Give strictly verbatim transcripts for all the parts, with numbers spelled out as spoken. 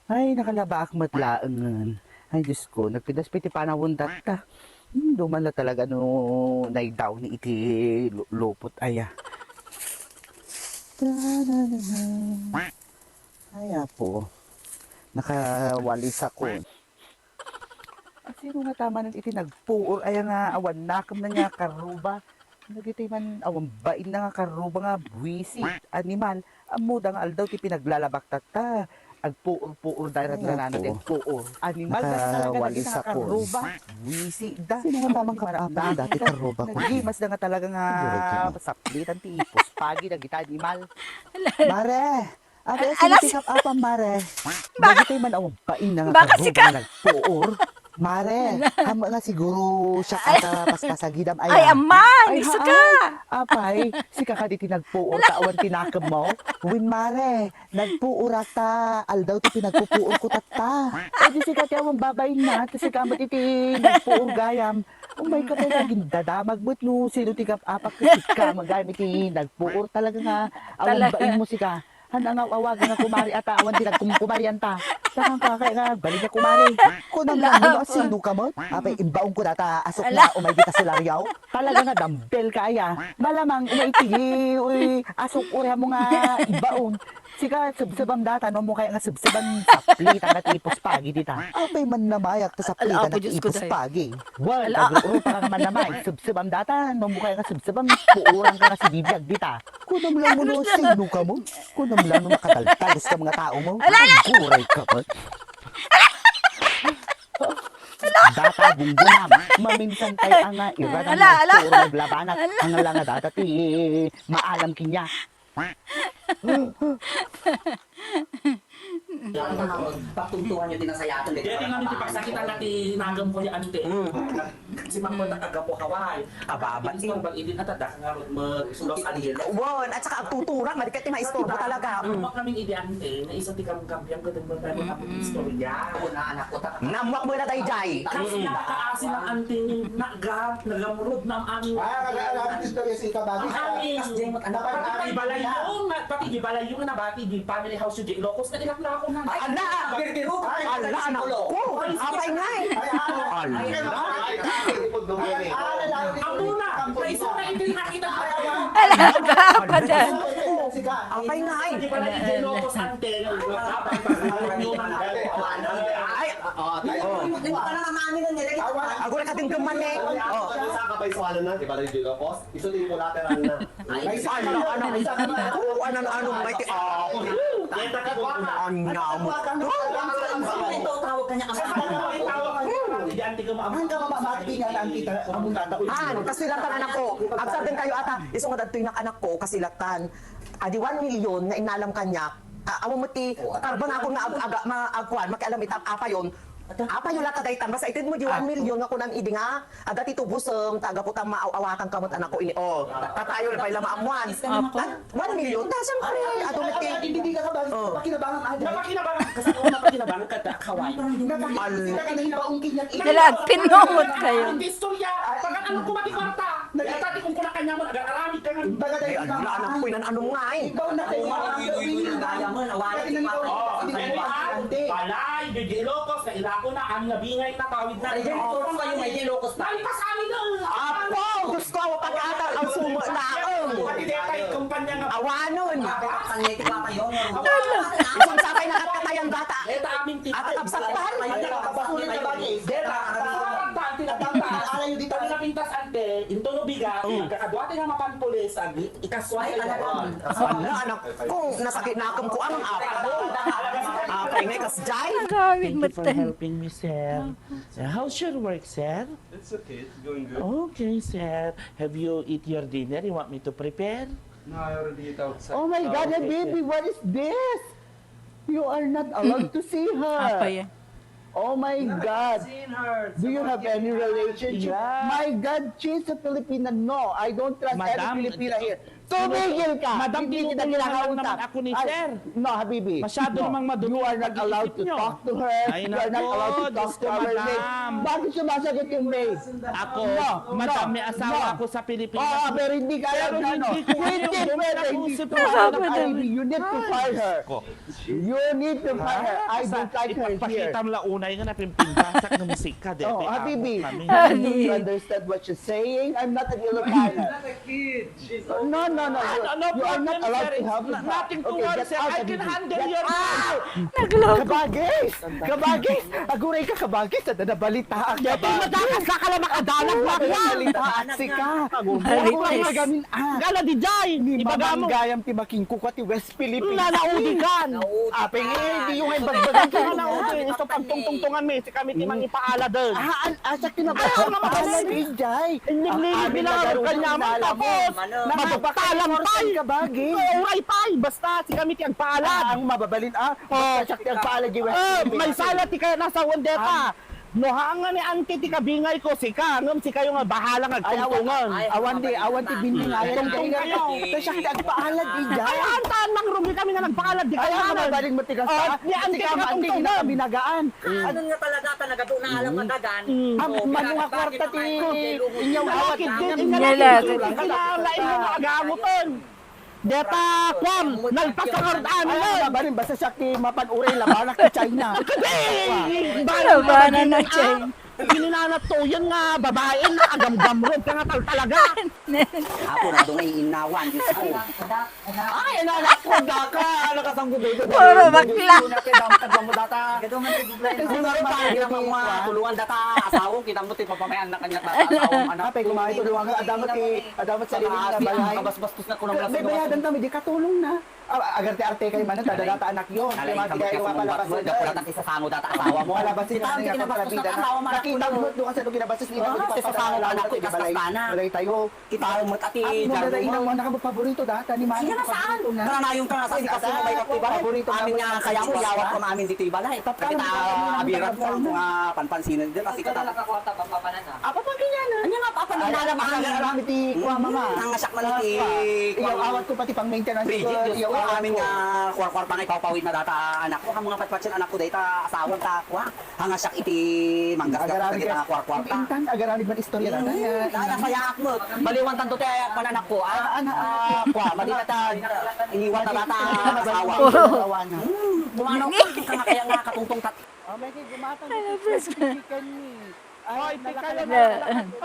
Ay, nakalabaak met laengen. Ay, Diyos ko, nagpidas pay ti panawen datta. Hmm, duman la talaga no naidaw ni iti lu-, lupot aya. Ay, Apo, nakawalis ako. Sino nga tama iti nagpuor aya nga awan nakem na nga karuba? Dagiti man awan bain na nga karuba nga buwisit, animal. Ammoda nga aldaw ti pinaglalabak tatta. Agpuor-puor da ran nanana ti agpuor. Animal da talaga dagiti nga karuba. Buwisit da. Sino nga tamang kapatan dati karuba ko? Nagimas da nga talaga nga saplitan ti ipus pagi dagiti animal. Mare! Ate, sino ti kap-apam, mare? Dagitoy man awan bain na nga karuba nga nagpuor. Mare, amo nga siguro siak a paspasagidam aya. Ay, amay, ay, isu ka. Apay, sika kadi ti nagpuor ta awan ti nakemmo? Wen, mare, nagpuorak ta aldaw ti pinagpupuorko tatta. Ay, di sika ti awan babain na, ta sika met iti nagpuor gayam. Umay ka pay, nagindadamag met no sino ti kap-apak ket sika met gayam iti nagpuor talaga nga awan bainmo sika. Han, nga aw-awagan nga kumari a tao, awan ti nagkumkumarianta. Saan ka kaya nga balik nga kumari? Kunam lang no, asino ka met? Apay, imbaonko data, asok na umay dita solaryo. Talaga nga dumbbell ka aya. Malamang, umay ti, uy, asok, uri mo nga imbaon. Sika, sebsebam data, no mo kaya nga sebsebam, saplitan na ti ipus pagi dita. Apay man namayak ta saplitan na ti ipus pagi. Wen, agrurupa ka man namay, sebsebam data, no mo kaya nga sebsebam, puuran ka nga si bibiyag dita. Kunam lang mo no, sino ka mo? Kunam lang no, makadaldalos ka mga tao mo. Ala, ala! Aguray ka pa. Data, gungguna, maminsan tayo ang, ah, ira na ala, ala! Puro naglabanat. Ala! Ang ala nga data, ti maalam kanya. Patuntuan niyo, tinasayakan. Kaya nga, ti pagsakitan na ti nagam ko yung ante. Mm. Si Ma'am mo, taga Hawaii. Aba, aba, istorbo idi nga tada nga Los Angeles. Wen, at saka agtuturang, madi ka ti maistorbo talaga. Mm. Ang kami idi ante, na isa ti kamkampiang kadagdag na istorya. Una, anak ko, ta- Namwak mo na, daydiay. Kasi nakakaasi lang ante, naga-, nagamurod na ang aming. Ah, naga-, naga-, istorya si Kabagis. Ang aming. Pati di balayo nga, pati di balayo nga nabati di family house yung J Locos, na ilak na ako na. Ay, ala! Ay, ala, anak ko! Apay nga eh! Ala! Ang una, na isa na hindi nakita. Ala, kapadan! Apay nga eh! Di pala yung J Locos, ante. Ay, oo, oo. Agora ka din duman eh. Oh. Sa kabay suwalo na, di pala yung J Locos? Isu ti pulateran na. Ay, ala, anak ko, anan-ano may ti, ah, ang nyamo. Tawag ka niya kasi. Ang kasilatan, anak ko. Agsaden kayo ata. Isu nga dadtoy nak anak ko, kasilatan. Adi one million nga inalam kaniak. Ah, amo met ti karbon akon nga ag-, aga-, ma-, agkuan, makialam ita, apayon. Apayon la ta daytan, basta ited mo di one million nga kunam idi nga, aga ti tubusem, ta gapu ta maaw-awatan ka met anak ko ini. Oh, tatayo la pay la maammuan. Apo. One million, ta siyempre, adu met ti. Hindi ka ba, oh, pakinabangan, adi. Napakinabangan, kasi ako napakinabangan ka, ta, kaway. Al- Nalagpinungot kayo. Ang istorya, pag ano ko mati kwarta, nagkatati kung kuna kanya mo, nag-aaramid ka nga. Ay, ala, anak ko, inan-ano nga eh. Ikaw na kayo, mga gawin na. Balay, J J Locos, na ilako na, ang nabingay na, tawid na. Ay, J Locos kayo, may J Locos pa. Nalipas kami doon. Apo, gusto ko, pag-atar ang sumo na, oh. Pati di tayo, kumpanya nga. Awanon. Ang ngiti pa kayo, nga. Isang sakay na katkatayang bata. Ito aming tita. At ang saktan. Ay, nakakabasulit na bagay. Deta, nakakabasulit na bagay. Alayo dito. Ang napintas, ante, yung tunubigan, oh, nagkakaduate nga mapanpulis, ang ikaswa. Ay, anak ko. Ala, anak ko, nasakit na akong kuang apo. Apay nga, kasjay. Thank you for helping me, sir. Uh, how's your work, sir? It's okay, it's going good. Okay, sir. Have you eat your dinner? You want me to prepare? No, I already ate outside. Oh my God, baby, what is this? You are not allowed to see her. Apay. Oh my God. Do you have any relationship? Yeah. My God, she's a Filipina. No, I don't trust any Filipina here. Tumigil ka! Madam, hindi kita kinakausap. Ay, no, Habibi. Masyado namang madumi ang pag-iisip nyo. You are not allowed to talk to her. You are not allowed to talk to our maid. Bakit sumasagot yung maid? Ako, madam, may asawa ako sa Pilipinas. Oo, pero hindi ka allowed na, no? Hindi pwede, hindi pwede. Habibi, you need to fire her. You need to fire her. I don't like her here. Ipagpakita mo la unay nga napimpintasak ng musika, dete. Oh, Habibi, do you understand what she's saying? I'm not an Ilocano. No, no, no. You, you are not allowed to have it. Nothing to worry, sir. I can handle your... Nagloko. Kabagis! Kabagis! Aguray ka, kabagis! Ada na balita ang kabagis! Matakas na ka lang makadalag na yan! Balita at sika! Balita. Gala di jay! Ibaga mo! Gayam ti makingkuka ti West Philippines. Nanaudi kan! Apay, eh, di yung ay bagbagan. Nanaudi. Ito pagtungtungtungan mi, si kami ti mangipaalad. Ah, an-, asak ti mabasa. Ay, ano naman? Ijay. Inlimlimit nila ang kanya mo, tapos mabagtalang pay. Uray pay, basta si kami ti agpaalad. Ah, ang mababalin, ah, basta siya ti agpaalad, di West Philippines. May sala ti kaya nasa Wendeta. No, haanga ni Auntie ti kabingay ko, sika, ngem sikayo nga bahala nga agtungtungan. Ay, awan, awan di, awan ti biningayan. Tungtong kayo. Ta siak ti agpaalad, ijay. Ay, antaan, mangrumi kami nga nagpaalad, di kayo mabalin mo ti kasta. Ni Auntie ti katungtungan. Binagaan. Ano nga talaga ta nagadu na alam nga dagan? Mano nga kwarta ti inyaw awat? Inyaw la. Kailangan na inyo nga agangotan. Deta, kwan, nalpas ang ardan. Ay, ano ba rin? Basta siya ti mapan-uray, labanak ti China. Labanan na China. Gininanat to yan nga babae na agamgamrod ka nga tal-, talaga. Apo, nadungay innawan, Diyos ko. Ay, anak ko, daka, nakasanggo, baby. Puro bakla. Tulungan data, asawa, kita mo, ti papamayan na kanya, asawa, anak. Apay, kumain, tulungan ka, adamot ti Adamot sa liling na balay. Kabasbastos na ko ng... May bayadan kami, di katulong na. Ah, agarte-arte kayo man, tada data anak yun. Kaya mga bigay yung mapalabas mo. Dapat lang isasango data asawa mo. Palabas yun, ang kinabastos na asawa mo. Nakita mo, doon kasi doon kinabastos nila. Isasango ka anak ko, ikaskas na. Balay tayo. Kita mo, ati, nung dadainang mo, anak mo, paborito data ni Mami. Sige na, saan? Nananayon ka nga sa sikat mo, may kapibaran. Paborito. Amin nga, kaya mo, yawat ko, maamin dito ibalay. Kita, abirat mo, mga panpansinan dito, kasi kata. Apa pa kaya na? Anya nga, apa na lang, amin. Alam iti kuha, mama. Nangasak man iti kuha, mama. Iyaw awat ko pati pang maintenance ko. Bridget, Diyos ko, amin nga, kuwarkuwarta nga ipapawid na data, anak ko. Ang mga patpatsin, anak ko, dahil ta, asawan ta, kuha. Nangasak iti manggasgas, dagiti nga kuwarkuwarta. Intan, agaramid man istorya na. Ay, nasayaat mo. Baliwan tanto ti ayak man, anak ko. Ah, anak, kuha, madi na ta, iniwan na data, asawa. Asawa na. Hmm, kumano ka, kaya nga katungtong tat- Ah, may kay gumatang. Ay, nalaklak. Oy, nalaklak.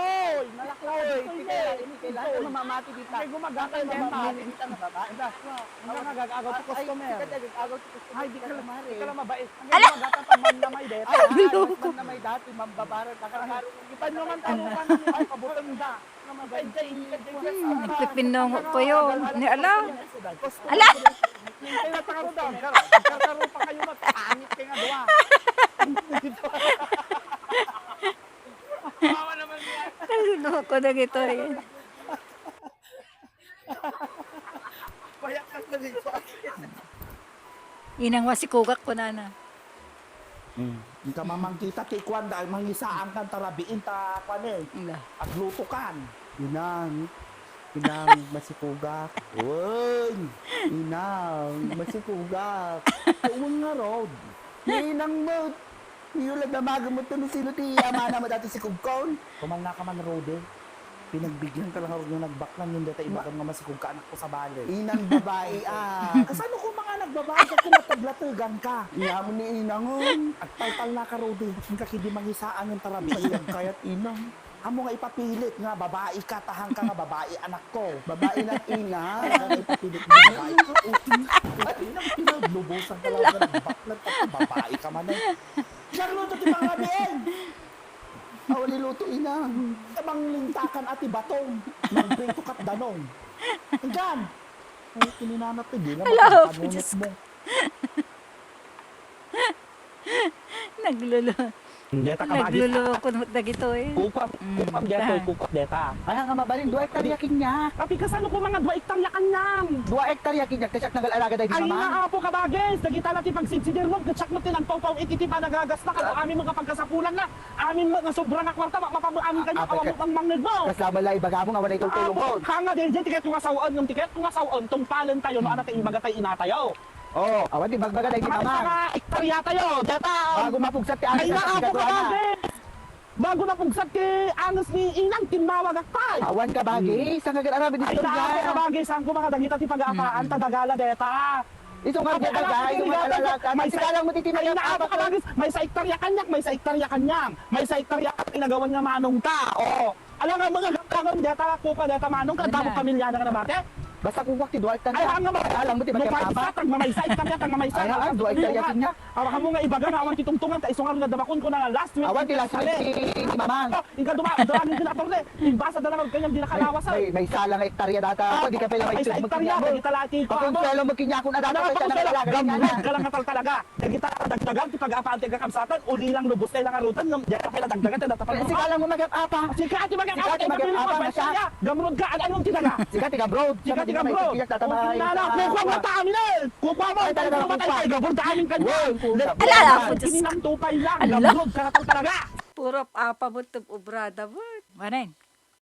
Oy, nalaklak. Oy, kailangan mamamati dita. May gumagana mamamati dita nga babae. Ang nga gag-agaw ti customer. Ay, di ka lang, di ka lang mabait. Ang nga gumagana pa, ma'am na may deta. Ay, ma'am na may dati, ma'am babarat. Ipan nyo man, tarupan nyo, ay, pabutang da. Hmm, nagpipinungo ko yun. Ni ala. Ala! Kaya takarudang, kar-, karkaro pa kayo, magpangit kayo nga dua. Kawawa naman yan. Nagluko na gito eh. Payak ka na dito. Inang masikugak ko, nana. Hmm. Inka mamangkita ti kuan, da, mangisaan kan tarabiin ta kuan eh. Ala. Agluto kan. Inang, inang, masikugak. Uy! Inang, masikugak. Uy nga, Rod. Inang mo. Iyo la damagan mo to no sino ti amana mo dati si Kugkon. Kumalna ka man, Rode. Pinagbigyan ka lang nga nagbaknang, hindi ta ibagam nga masikog ka anak ko sa bale. Inang babae, ah. Kasano ko mga nagbabae ka, kinataglategan ka? Iya mo ni inangon. Agtaltal na ka, Rode. Ang kakidi mangisaan ng tarabi. Kayat, kayat inang. Amo nga ipapilit nga babae ka, tahang ka nga babae, anak ko. Babae na ina. Ano nga ipapilit nga babae ka? Uting, uting, pinaglubusan ka lang, baknang ka, babae ka man eh. Nagluto ti pangrabiin! Awan iluto, ina. Manglintakan ati batong. Mangprito kat danong. Hanggan! Ay, kininanat ti, di na. Hello, mapanunot Diyos mo. Ko. Naglolo. Deta kabagis. Nagluloko met dagitoy. Kukuam, Mm, kukuam deta, ta. Kukuam deta. Ay, nga mabalin, dua hektarya kaniak. Apay, kasano ko nga dua hektarya kaniam? Dua hektarya kaniak, ta siak nagal-alaga daydi, Ay, Mamang. Nga, Apo kabagis, dagita la ti pagsidsidirmo, ket siak met ti nagpawpaw iti, iti panagagasta, kada amin nga pagkasapulanna, amin nga sobra nga kwarta, ma-, mapamaamin kaniak, apo, awan ka-, met mangngegmo. Kasla met la ibagamo nga awan a itultulongko. Apo, nga, daydiay ti kayatko nga sawen, ngem ti kayatko nga sawen, tungpalentayo, no, adda ti imbagatayo inatayo. Oo, awan ti bagbaga daydi, Mamang. Nga hektaryatayo, deta. Bago mapugsat ti anos, Ay, nga, Apo kabagis. Bago napugsat ti anos ni inang, timmawagak pay. Awan kabagis, saan nga aramid istorya? Ay, naa, kabagis, saan ko nga dagita ti pag-aapaan, ta dagala deta. Isu nga deta, guys, isu nga alalaka. Maysa, maysa hektarya kaniak, maysa hektarya kaniam. Maysa hektarya ti nagawan nga manongta. Oo. Ala nga mga gamdangon deta, kuka deta manong, kadamo pamilya na nga nabati. Basta kukuak ti dua hektarya. Ay, nga ba? Alam mo, ti no, pagkakapa? Tagmamaysa hektarya, tagmamaysa. Ay, dua hektarya kaniak. Awa kamo nga ibaga nga awan ti tungtungan, ta isu nga runa damakon ko na last week. Awan ti last week ti, ti Mamang. Oh, inka duma-, dumangin ka na, attorney. Imbasa da lang kanyang di nakalawas, ah. May, may, may sala nga hektarya data. Ah, di ka pala may hektarya, dagita la ti kuan mo. Pakonsuelo mo kaniak, data, ano, kaya pakonsuelo? Nagalaga ka lang nga talaga. Dagita, dagdagan ti pag-aapaan ti kakabsatan, uli lang lubos tayo nangarutan, ngem dagita pay dagdagan ti data pay. Sika lang mo mag-apa. Sika ti mag-apa, sika ti mag-apa, masya. Gamrod ka, ano, anong tinaga? Sika ti gamrod. Sika ti gamrod. Sika ti gamrod. Kukuha mo ta amin, eh. Kukuha mo, ay, talaga, kukuha mo, kukuha. Gamrod ta amin kanya. Wow, kukuha. Ala, ala, ako, Diyos. Kininam tupay lang, ala. Gamrod ka talaga. Puro apa mo, tub-, obrada mo. Manen?